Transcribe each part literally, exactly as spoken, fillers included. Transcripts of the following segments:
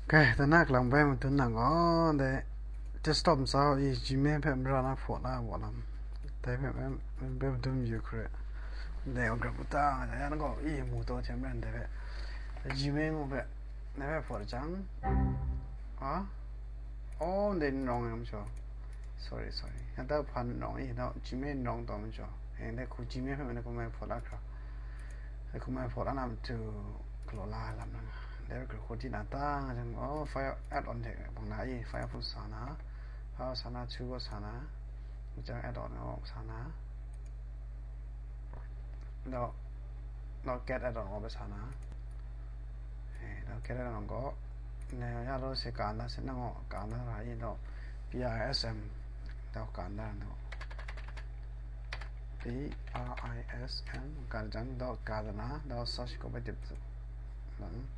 Oke, dan na kalang bai madun nang gaw, dai desktop ntsa i Gmail hpe mara na hpaw na wa lam. Dai hpe bai, bai madun yu hkre. Dai wa grap uta nga, yan gaw i mu taw hte maren dai hpe. Gmail mu hpe, dai hpe hpaw jang. A? Oh, dai n rawng yang majaw. Sorry, sorry. Nang ta hpa n rawng i, nang Gmail n rawng taw majaw. Dai hku Gmail hpe mai na kumai hpaw la hkra. Dai kumai hpaw la na matu galaw la lam na nga. Dai hpe hku di na ta nga jang, oh, Fire add-on hte bang na i, Firefox sa na, Firefox sa na, chu gaw sa na, jang add-on gaw sa na, daw, daw cat add-on gaw bai sa na, eh, daw cat add-on gaw, ne, ya lo se ka na se na gaw, ka na ra i daw, P I S M, daw ka na daw. P R I S M, ka jang daw ka da na, daw search ko bai tip tu. Nang,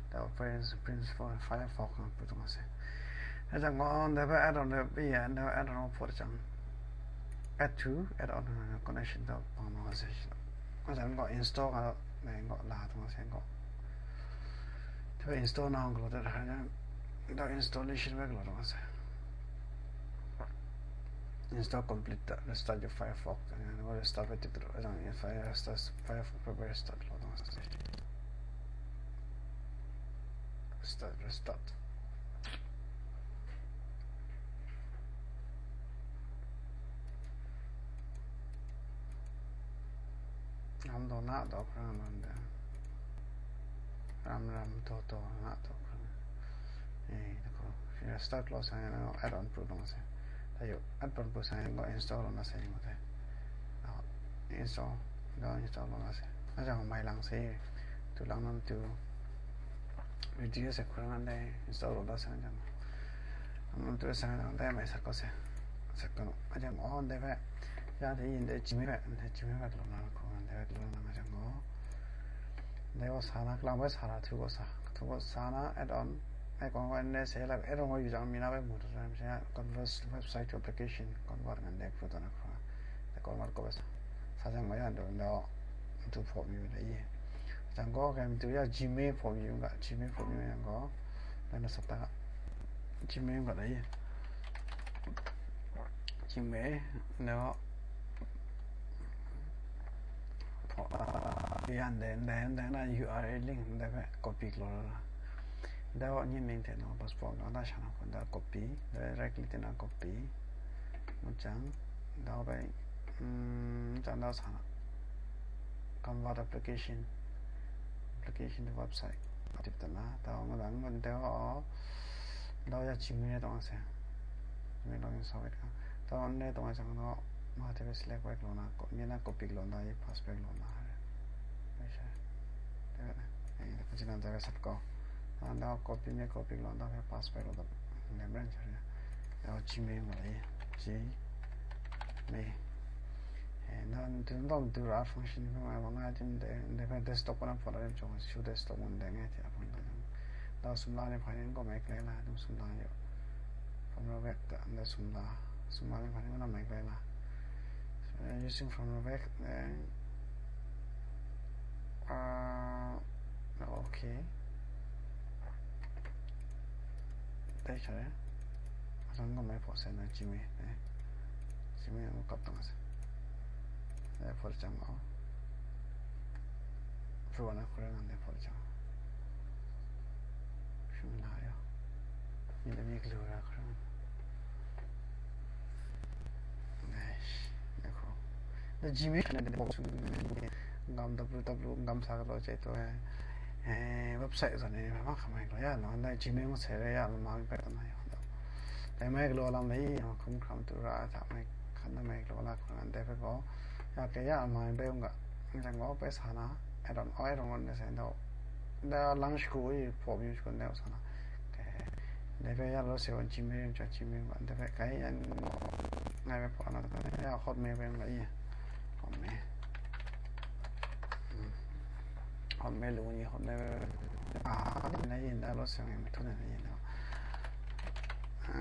daw Prince, Prince for Firefox, nang pu tu ma se. Ka jang gaw, daw bai add-on daw pi ya, daw add-on ko put jang. Add to, add-on connection daw pang ma se. Ka jang gaw install ka, nang gaw la tu ma se gaw. Daw install na gaw daw, daw installation bai gaw daw ma se. Install complete ta, restart your Firefox. Restart bai tip tu, restart, Firefox bai restart lo dong. Restart, restart. Ram do na do hkra ram de. Ram ram do do na do hkra. Eh, dako. Restart lo sa na add-on pru dong se. Tayo, add-on pru sa na install lo na se mo te. Install, install lo na se. Na jang mai lang se. Tu lang nam tu. Video se hkra ram de install lo da sa jang. Ang tu sa jang de mai sa ko se. Sa ko. A jang on de pe. Ya de yin de Gmail pe, de Gmail pe lo na ko de pe lo na jang ko. Dai gaw sa na, kalang bai sa na, htu gaw sa, htu gaw sa na, add-on, ai kawng gaw ne se la, add-on gaw yu jang mi na bai mu tu na, mi se na, convert website to application, convert ngan dai hku ta na hkra, dai convert gaw bai sa, sa jang gaw ya, daw, daw, matu hpaw mi bai da i. Jang gaw, kai matu ya, Gmail hpaw mi yu ga, Gmail hpaw mi yu yang gaw, dai na sa ta, Gmail yu ga da i. Gmail, daw, yan de, ndai, ndai na U R L link, ndai hpe copy galaw la la. Ndai gaw nye mying hte nang passport ga da sha na hku, ndai copy, ndai right click na copy. Ngu jang, ndai bai, mm, jang ndai sa na. Convert application, application to website. Tip ta na, ndai gaw ngu jang, ndai gaw, ndai ya Gmail tawng se. Gmail login sa wet ga. Ndai gaw ndai tawng jang gaw, ma hte select bai galaw na, ko-, nye na copy galaw na, ye paste bai galaw na, re. Bai sha. Dai bai na. Eh, da kaji nan dai bai sat ko. Nan da copy me copy galaw na, bai paste bai galaw da. Ne bran cha re. Da Gmail ma le. Gmail. Eh, nan dun dom du ra function bai ma, ma nga jin de, de bai desktop ko na pho la jong, show desktop ngun de ngai te a pon da jong. Da sum la ne pha ne ko mai klai la, dum sum la yo. From the back da, da sum la. Sum la ne pha ne ko na mai klai la. So, using from the back, then, uh, okay. Dai sha re. Azang ko mai pho se na Gmail, eh. Gmail ko kap tang se. Dai pho jang ma. Pho na ko na dai pho jang. Shim la yo. Ni da mi glu ra ko. Eish, ya ko. Da Gmail na de bok su. Ngam W W, ngam sa galaw chye to, eh, eh, website zawn ni ma hkam ai galaw ya, no, ndai Gmail ngu sai re ya, ma mi bai tam na ya. Dai mai galaw lam lai, ya, hkum hkam tu ra, ta mai, hkan na mai galaw la, hkun an dai bai gaw, ya, ke ya, ma mi bai yung ga, ndai gaw bai sa na, add-on, add-on ngu sai ndai, ndai lang shagu i, pawm yu shagu ndai sa na. Ke, ndai bai ya lo se wan Gmail yung cha Gmail ba, ndai bai kai yan, ngai bai pawm na, ya, Hotmail bai yung ga i. Hotmail. Hmm. Hotmail lu ni, Hotmail. Ah, ni na yin da lo se ngai matu na yin da. Ah,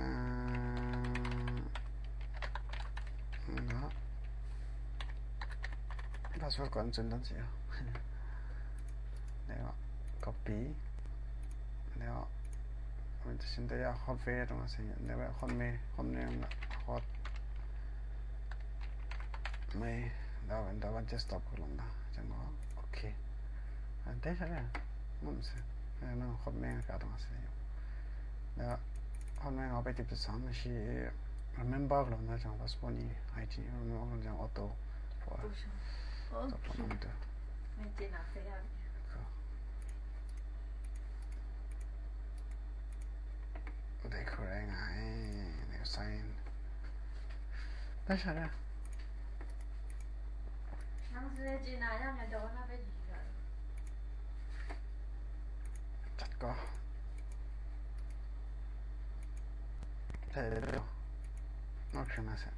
nga. Password ko an chun dan se ya. Dai wa, copy. Dai wa, Shin de ya hot ve tong se, ne ba hot me, hot me la hot me, da wen da ba just stop ko long da. Jang ko. Okay. Ante sha ya. Mum se. Na hot me ka tong se. Da hot me nga pe tip sang shi remember ko long da jang passport ni I D remember ko long jang auto. Auto. Auto. Auto. Ko. Dai hku rai nga ai, dai sign. Dai sha da. နင်စနေကျင်နာရမယ်တော့နာပဲကြီးက Chat ko. Hello. Okay, masa.